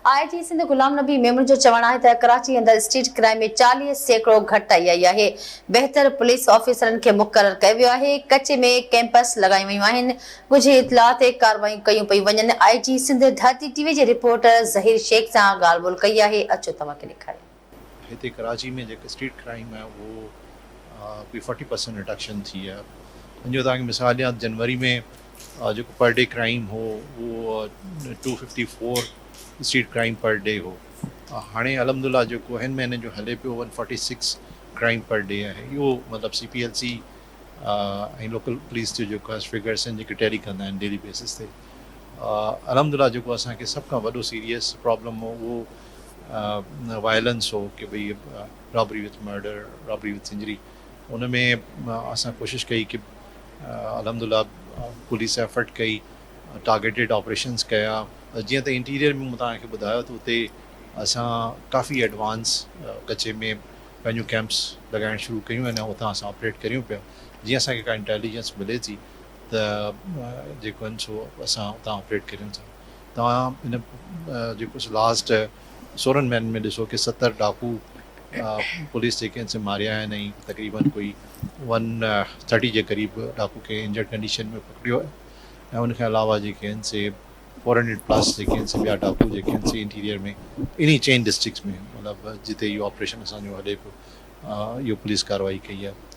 آء جي سنڌ غلام نبي ميمڻ جو چوڻ آهي ته ڪراچي اندر اسٽريٽ ڪرائم ۾ 40% گهٽتائي آئي آهي، بهتر پوليس آفيسرن کي مقرر ڪيو ويو آهي، ڪچي ۾ ڪئمپس لڳايون ويون آهن، ڳجهي اطلاع تي ڪارروايون ڪيون پيون وڃن، آء جي سنڌ ڌرتي ٽي وي جي رپورٽر ظهير شيخ سان ڳالهه ٻولهه ڪئي آهي، اچو توهان کي ڏيکاريون. هتي ڪراچي ۾ جيڪا اسٽريٽ ڪرائيم آهي اهو ڪوئي 40% رڊڪشن ٿي آهي. ان جو توهان کي مثال ڏيان ته جنوري ۾ جيڪو پر ڊي ڪرائيم هو اهو 254 اسٽريٽ ڪرائيم پر ڊي هو. هاڻي الحمد لله جيڪو هن مهيني جو هلي پيو 146 ڪرائيم پر ڊي آهي. اهو مطلب C P L C ۽ local police جو جيڪو آهي فگرس آهن جيڪي ٽيلي ڪندا آهن ڊيلي بيسس تي. الحمد لله جيڪو اسان کي سڀ کان وڏو سيريس پرابلم هو اهو وائلنس هو ڪي ڀئي رابري وٿ مرڊر، رابري وٿ انجري. ان ۾ اسان ڪوشش ڪئي ڪي الحمد لله پوليس ايفرٽ ڪئي، ٽارگيٽيڊ آپريشنس ڪيا. جيئن ته انٽيريئر ۾ مون توهان کي ٻڌايو ته اتي اسان ڪافي ايڊوانس ڪچي ۾ پنهنجون ڪيمپس لڳائڻ شروع ڪيون آهن ۽ اتان اسان آپريٽ ڪريون پيا. جيئن اسان کي ڪا انٽيليجنس ملي ٿي ته جيڪو آهن سو اسان اتان آپريٽ ڪريون ٿا. توهان هن جيڪو سو لاسٽ 16 مهينن ۾ ڏسو ڪي 70 ڊاڪو پوليس جيڪي آهن سي ماريا آهن ۽ تقريبن ڪوئي 130 جي قريب ڊاڪو کي انجرڊ ڪنڊيشن ۾ پڪڙيو آهي ۽ ان کان علاوه جيڪي آهن سي 400 پلس جيڪي آهن سي ٻيا ڊاڪو جيڪي آهن سي انٽيريئر ۾ انهي چئن ڊسٽرڪٽس ۾ مطلب جتي اهو آپريشن اسان جو هلي پيو اهو پوليس ڪارروائي ڪئي آهي.